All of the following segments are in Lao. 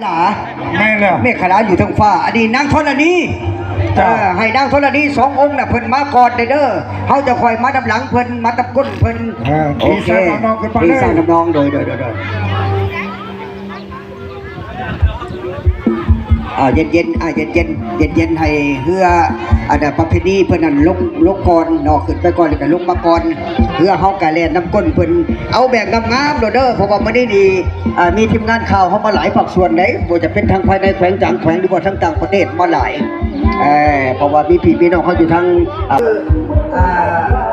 ລາ ແມ່ນແລ້ວ ເມຂະລາຢູ່ເທິງຟ້າ ອັນນີ້ນາງທໍລະນີ ເຈົ້າ ເອີ ໃຫ້ນາງທໍລະນີສອງອົງນະ ເພິ່ນມາກ່ອນເດີ ເຮົາຈະຄ່ອຍມານຳຫຼັງເພິ່ນ ມານຳກົ້ນເພິ່ນ ເອີ ໂອເຄ ມີສາຍນຳນອງຂຶ້ນໄປເລີຍ ມີສາຍນຳນອງ ໂດຍ ໂດຍ ໂດຍ ໂດຍ ອ່າ ເຢັນໆ ອ່າ ເຢັນໆ ເຢັນໆ ໃຫ້ເຮືອ ອັນນະ ປະເພນີເພິ່ນນັ້ນລົງ ລົງກ່ອນເນາະ ຂຶ້ນໄປກ່ອນ ແລ້ວກໍລົງມາກ່ອນ ເຮືອເຮົາກໍແລ່ນນຳກົ້ນເພິ່ນ ເອົາແບບງາມໆໂລດເດີ ເພາະວ່າມື້ນີ້ນີ້ ອ່າ ມີທີມງານຂ່າວເຮົາມາຫຼາຍພາກສ່ວນເດ້ ບໍ່ວ່າຈະເປັນທາງພາຍໃນແຂວງ ຕ່າງແຂວງ ຫຼືວ່າທາງຕ່າງປະເທດມາຫຼາຍ ເອີ ເພາະວ່າມີພີ່ມີນ້ອງເຮົາຢູ່ທາງ ອ່າ ອ່າ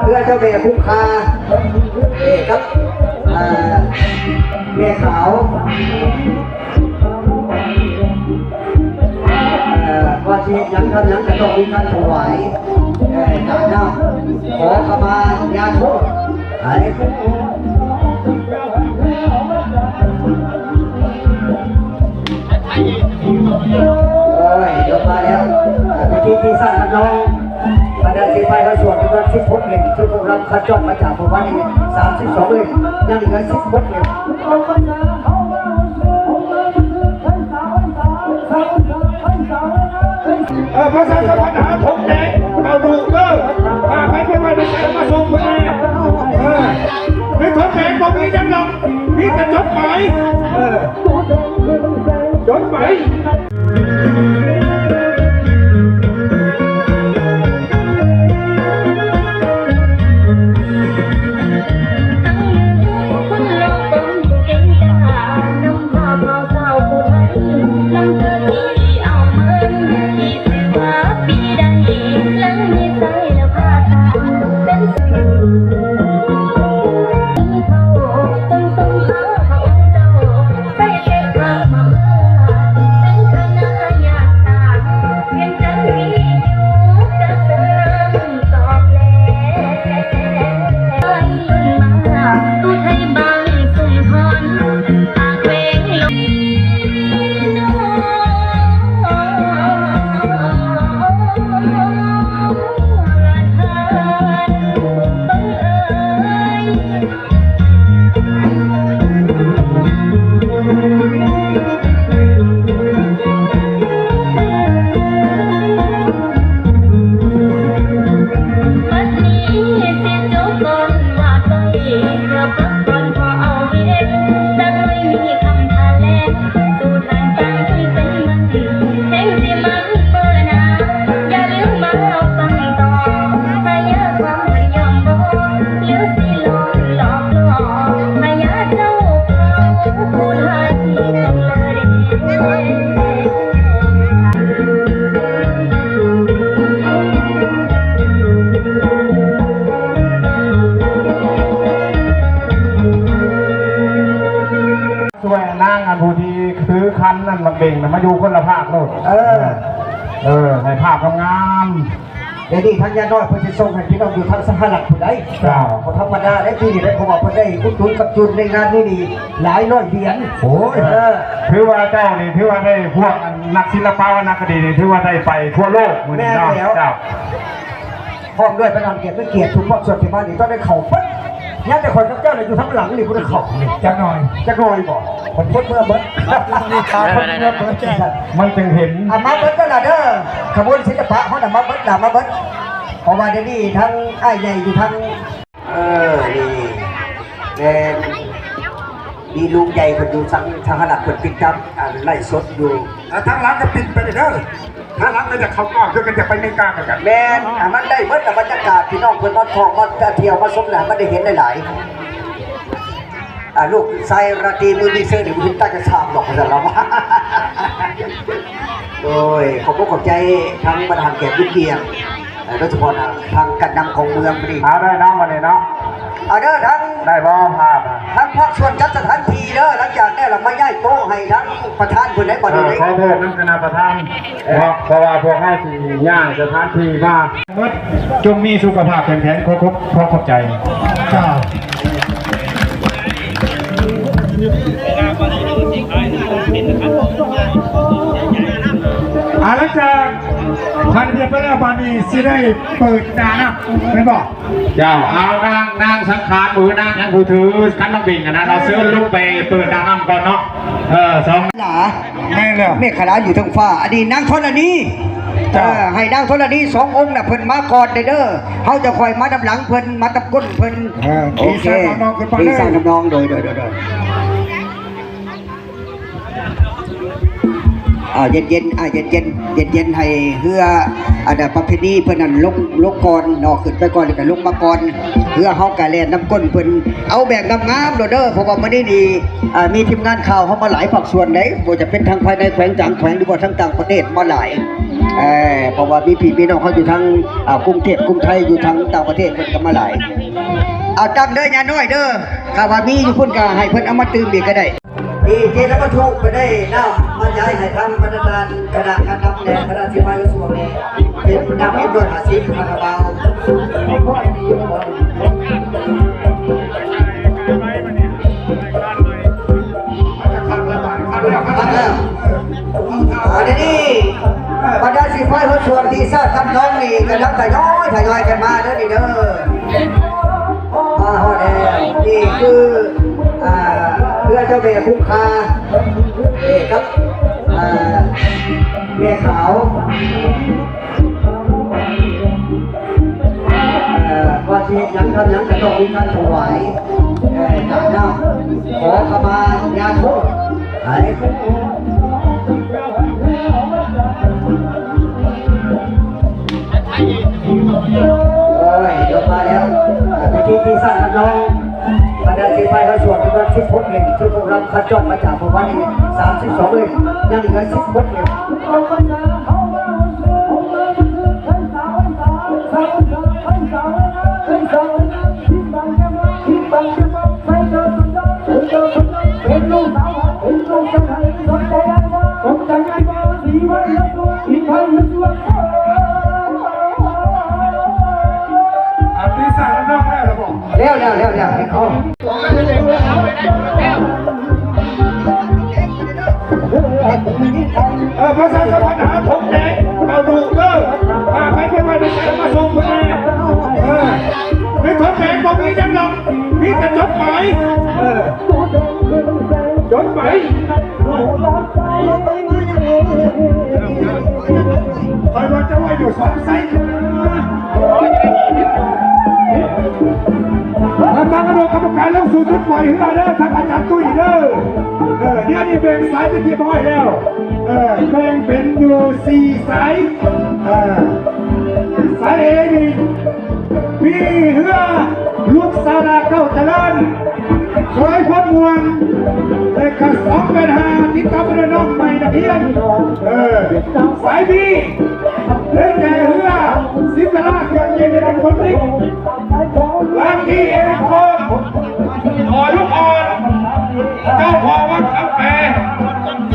ເຮືອເຈົ້າແມ່ຄົງຄາ ເອີ ກັບ ອ່າ ແມ່ຂາວ ເອີ ວ່າຊິເຮັດຫຍັງທຳຫຍັງກໍຕ້ອງມີການຖວາຍ ເອີ ນ້ຳ ຂໍຂະມາຍາໂທດ ໄປ ໂອ້ຍ ເດີມາແລ້ວ ເອີ ພິທີທີ່ສ້າງນຳນ້ອງ ບັນດາສີໄພເຮົາສວດເປັນສິບຫົກເຫຼັ້ມ ຄືພວກເຮົາຄັດຈ້ອນມາຈາກໝູ່ບ້ານນີ້ ສາມສິບສອງເຫຼັ້ມ ຍັງເຫຼືອສິບຫົກເຫຼັ້ມ. ເອີ ປະຊາສຳພັນຫາຖົງແດງ ເອົາດູເດີ ຖ້າໃຜເປັນໄປໄດ້ໃສມາສົ່ງເພິ່ນແດ່ ເອີ ໃນຖົງແດງບໍ່ມີຫຍັງດອກ ມີແຕ່ຈົດໝາຍ ເອີ ຈົດໝາຍ. ຊ່ວຍນາງອັນຜູ້ທີ່ຖືຄັນນັ້ນ ບັກເບັງນະ ມາຢູ່ຄົນລະພາກໂລດ ເອີ ເອີ ໃຫ້ພາບງາມໆ. ດຽວນີ້ທາງຍານ້ອຍເພິ່ນຊິສົ່ງໃຫ້ພີ່ນ້ອງຢູ່ທາງສະຫະລັດພຸ້ນໃດ໋ ເຈົ້າ ບໍ່ທຳມະດາເດ້ປີນີ້ເດ້ ເພາະວ່າເພິ່ນໄດ້ອຸດໜູນກຳຈຸນໃນງານນີ້ນີ້ຫຼາຍຮ້ອຍຫຼຽນ ໂອ້ຍ ເອີ ຖືວ່າເຈົ້ານີ້ ຖືວ່າໄດ້ພວກອັນນັກສິລະປະວັນນະຄະດີນີ້ ຖືວ່າໄດ້ໄປທົ່ວໂລກມື້ນີ້ເນາະ ແມ່ນແລ້ວ ເຈົ້າ. ພ້ອມດ້ວຍບັນດາແຂກຜູ້ມີກຽດທຸກພາກສ່ວນທີ່ມານີ້ຕ້ອງໄດ້ເຂົ້າເບິດ ຍັງແຕ່ຂ້ອຍກັບເຈົ້າລະຢູ່ທາງຫຼັງນີ້ບໍ່ໄດ້ເຂົ້າ ຈັກໜ້ອຍ ຈັກໜ້ອຍບໍ່ ຄົນເມືອເບິດ ຄົນເມືອເບິດ ມັນຈຶ່ງເຫັນ ອ່ະ ມາເບິດເດີລະເດີ ຂະບວນສິລະປະເຮົານະ ມາເບິດລະ ມາເບິດ ເພາະວ່າດຽວນີ້ທັງອ້າຍໃຫຍ່ຢູ່ທາງ ເອີ ນີ້ແມ່ນ ມີລຸງໃຫຍ່ເພິ່ນຢູ່ທາງສະຫະລັດ ເພິ່ນຕິດຕາມ ອ່າ ໄລຟ໌ສົດຢູ່ ອ່າ ທາງຫຼັງກໍປິດໄປເດີ ທາງຫຼັງກໍຢາກເຂົ້າກ້ອງ ຄືກັນ ຢາກໄປອາເມລິກາຄືກັນ ແມ່ນ ອ່າ ມັນໄດ້ເບິດລະ ບັນຍາກາດ ພີ່ນ້ອງເພິ່ນມາທ່ອງ ມາທ່ຽວ ມາຊົມລະ ມັນໄດ້ເຫັນຫຼາຍໆ ອ່າ ລູກຊາຍລາຕີມືມີເຊີນີ້ ບໍ່ເຫັນຕາຈະສາມດອກ ວ່າຊັ້ນລະວ່າ ໂດຍ ຂອບອົກຂອບໃຈທັງບັນດາແຂກຜູ້ມີກຽດ ໂດຍສະເພາະທາງການນຳຂອງເມືອງນີ້ ເອົາໄດ້ເນາະ ບາດນີ້ເນາະ ເອົາເດີ ທັງ ໄດ້ບໍ່ພາບ ທາງພາກສ່ວນຈັດສະຖານທີ່ເດີ ຫຼັງຈາກນັ້ນລະມາຍ້າຍໂຕະໃຫ້ທາງປະທານເພິ່ນໄດ້ ບາດນີ້ ເອີ ຂໍໂທດນຳຄະນະປະທານ ເພາະ ເພາະວ່າພວກເຮົາຊິຍ້າຍສະຖານທີ່ມາ ໝົດ ຈົ່ງມີສຸຂະພາບແຂງແຮງ ຂໍຂອບ ຂໍຂອບໃຈ ເຈົ້າ. ອ່າ ຫຼັງຈາກ ຄັນຮຽບໄປແລ້ວ ບາດນີ້ຊິໄດ້ເປີດໜ້ານ້ຳ ແມ່ນບໍ່? ເຈົ້າ ເອົານາງ ນາງສັງຂານ ຫຼືນາງຫຍັງຜູ້ຖືຄັນນ້ຳເບັງຫັ້ນນະ ເຮົາເຊີນລົງໄປເປີດໜ້ານ້ຳກ່ອນເນາະ. ເອີ ສອງ ລາ ແມ່ນແລ້ວ ເມຂະລາຢູ່ເທິງຟ້າ ອັນນີ້ນາງທໍລະນີ. ເຈົ້າ ເອີ ໃຫ້ນາງທໍລະນີສອງອົງນະ ເພິ່ນມາກ່ອນເດີ ເຮົາຈະຄ່ອຍມານຳຫຼັງເພິ່ນ ມາຕຳກົ້ນເພິ່ນ. ເອີ ໂອເຄ ທີ່ສ້າງທຳນອງຂຶ້ນໄປເລີຍ ທີ່ສ້າງທຳນອງ ໂດຍ ໂດຍ ໂດຍ ໂດຍ. ອ່າ ເຢັນໆ ອ່າ ເຢັນໆ ເຢັນໆ ໃຫ້ເຮືອ ອັນ ປະເພນີເພິ່ນນັ້ນລົງ ລົງກ່ອນເນາະ ຂຶ້ນໄປກ່ອນ ແລ້ວກໍລົງມາກ່ອນ ເຮືອເຮົາກໍແລ່ນນຳກົ້ນເພິ່ນ ເອົາແບບງາມໆໂລດເດີ ເພາະວ່າມື້ນີ້ນີ້ ອ່າ ມີທີມງານຂ່າວເຮົາມາຫຼາຍພາກສ່ວນເດ້ ບໍ່ວ່າຈະເປັນທາງພາຍໃນແຂວງ ຕ່າງແຂວງ ຫຼືວ່າທາງຕ່າງປະເທດມາຫຼາຍ ເອີ ເພາະວ່າມີພີ່ມີນ້ອງເຮົາຢູ່ທາງ ອ່າ ກຸງເທບ ກຸງໄທ ຢູ່ທາງຕ່າງປະເທດເພິ່ນກໍມາຫຼາຍ. ເອົາຕັ້ງເດີ ຍ່ານ້ອຍເດີ ຖ້າວ່າມີຢູ່ພຸ້ນກໍໃຫ້ເພິ່ນເອົາມາຕື່ມອີກກໍໄດ້. ດີເຈ ລະວັດຖຸໄປໄດ້ນຳມາຍ້າຍໃຫ້ທາງບັນດາການຄະນະການນຳແລະຄະນະທີ່ມາຢູ່ຊ່ວງນີ້ ເປັນນຳເອັມຮ້ອຍຫ້າສິບຄາຣາບາວ. ຄັກແລ້ວ ອັນນີ້ບັນດາສິບໄຟຫົວຊ່ວງທີ່ຊາດຄຳນ້ອງນີ້ກຳລັງທະຍອຍ ທະຍອຍກັນມາເດີນີ້ເດີ. ມາຮອດແລ້ວ ນີ້ຄື ອ່າ ເຮືອເຈົ້າແມ່ຄົງຄາ ນີ້ກັບ ອ່າ ແມ່ຂາວ ເອີ ວ່າຊິເຮັດຫຍັງທຳຫຍັງກໍຕ້ອງມີການຖວາຍ ເອີ ນ້ຳ ຂໍຂະມາຍາໂທດ ໄປ ໂອ້ຍ ລົງມາແລ້ວ ເປັນທີ່ ທີ່ສ້າງທຳນອງ ບັນດາສິບໄຟເຮົາສວດເປັນສິບຫົກເຫຼັ້ມ ຄືພວກເຮົາຄັດຈ້ອນມາຈາກເມື່ອວານນີ້ສາມສິບສອງເຫຼັ້ມ ຍັງເຫຼືອສິບຫົກເຫຼັ້ມ. ອັນທີ່ສາມນອກແລ້ວລະບໍ່? ແລ້ວ ແລ້ວ ແລ້ວ ແລ້ວ ເອົາ ເອີ ປະຊາສຳພັນຫາຖົງແດງ ເອົາດູເດີ ຖ້າໃຜເປັນໄປໄປໃສ່ມາສົ່ງເພິ່ນແດ່ ເອີ ໃນຖົງແດງບໍ່ມີຫຍັງດອກ ມີແຕ່ຈົດໝາຍ ເອີ ຈົດໝາຍ ຂ້ອຍວ່າຈະໄວ້ຢູ່ສອງໄຊ. ທາງຄະນະກຳມະການລົງສູ່ຈຸດປ່ອຍເຮືອເດີ ທາງອາຈານຕຸ້ຍເດີ ເອີ ດຽວນີ້ແບ່ງສາຍເປັນທີ່ຮຽບຮ້ອຍແລ້ວ ເອີ ແບ່ງເປັນຢູ່ສີ່ສາຍ ເອີ ສາຍເອນີ້ ມີເຮືອລູກສາລາເກົ້າຈະເລີນ ເຄີຍພົບມ່ວນ ແລະກະສອງແປດຫ້າ ຕິດຕາມເຮືອນ້ອງໃໝ່ນັກຮຽນ ເອີ ສາຍບີ ໄດ້ແກ່ເຮືອສິດຕະລາເຄື່ອງເຢັນໃນນາມຄົນນີ້ ລາງທີ່ເອຄອມ ພໍ່ລູກອ່ອນ ເຈົ້າພໍ່ວັດຄຳແປ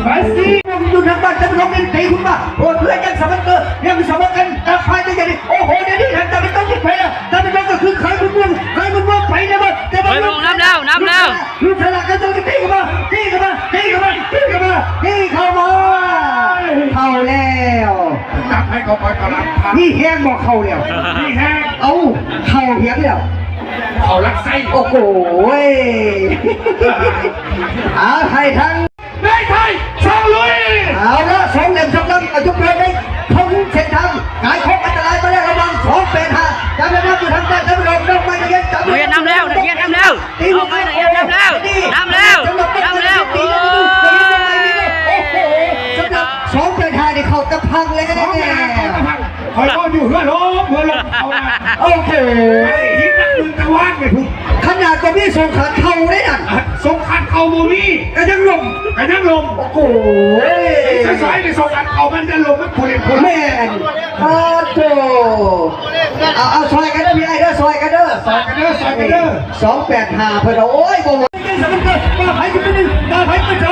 ສາຍສີ່ ຢູ່ທາງບ້ານຈຳລົງເປັນຕີຂຶ້ນມາ ໂຫດເພື່ອຍັງສະມັນເກີ ຍັງສະມັນກັນ ຕັດໄຟໄດ້ຢ່າງນີ້ ໂອ້ໂຫ ດຽວນີ້ທາງຈຳລອງຕິດໄຟແລ້ວ ຈຳລອງກໍຄືເຄີຍບຸນວົງ ເຄີຍບຸນວົງໄປແລ້ວ ເຄີຍບຸນວົງນຳແລ້ວ ນຳແລ້ວ ລູກສາລາກໍຕ້ອງຕີເຂົ້າມາ ຕີເຂົ້າມາ ຕີເຂົ້າມາ ຕີເຂົ້າມາ ຕີເຂົ້າມາ ເຂົ້າແລ້ວ ຈັບໃຫ້ເຂົາໄປຕະຫຼາດ ມີແຮງບໍ່ ເຂົ້າແລ້ວ ມີແຮງ ເອົ້າ ເຂົ້າຫຽງແລ້ວ ເຂົ້າລັກໄສ້ ໂອ້ໂຫ ເອົາໃຫ້ທັງ ໃນໄທ ຊາວລຸຍ ເອົາລະ ສອງເຫຼັ້ມສຳລັບອາຍຸເພິ່ນໄດ້ ເຂົ້າເສັ້ນທາງ ກາຍຂອງອັນຕະລາຍມາແລ້ວ ລະວັງ ສອງແປດຫ້າ ຈະໄດ້ນຳຢູ່ທາງດ້ານ ຈະໄດ້ນຳ ໄດ້ນຳແລ້ວ ໄດ້ນຳແລ້ວ ນຳແລ້ວ ໂອ້ຍ ນຳແລ້ວ ນຳແລ້ວ ໂອ້ຍ ໂອ້ໂຫ ສຳລັບ ສອງແປດຫ້າ ນີ້ເຂົ້າຕະພັງແລ້ວ ສອງແປດຫ້າ ເຂົ້າຕະພັງ ຂ້ອຍນອນຢູ່ເຮືອລົມ ເຮືອລົມເຂົານະ ໂອເຄ ໄອ້ຫີນໜັກໜຶ່ງຕະວານໄປພຸ້ນ ຂະໜາດບໍ່ມີສົງຂານເຂົ້າເດ້ນັ້ນ ສົງຂານເຂົ້າບໍ່ມີ ກະຍັງລົມ ກະຍັງລົມ ໂອ້ໂຫ ໃສ່ໆ ນີ້ສົງຂານເຂົ້າມັນຈະລົມ ມັນຜູ້ຫຼິ້ນຜູ້ ແມ່ນ ປາດໂທ້ ເອົາ ເອົາ ຊ່ອຍກັນເດີພີ່ອ້າຍເດີ ຊ່ອຍກັນເດີ ຊ່ອຍກັນເດີ ຊ່ອຍກັນເດີ ສອງແປດຫ້າ ເພິ່ນວ່າ ໂອ້ຍ ບໍ່ໄຫວ ໃນສະມັນເກີດ ວ່າໃຜຈະເປັນໜຶ່ງ ວ່າໃຜເປັນສ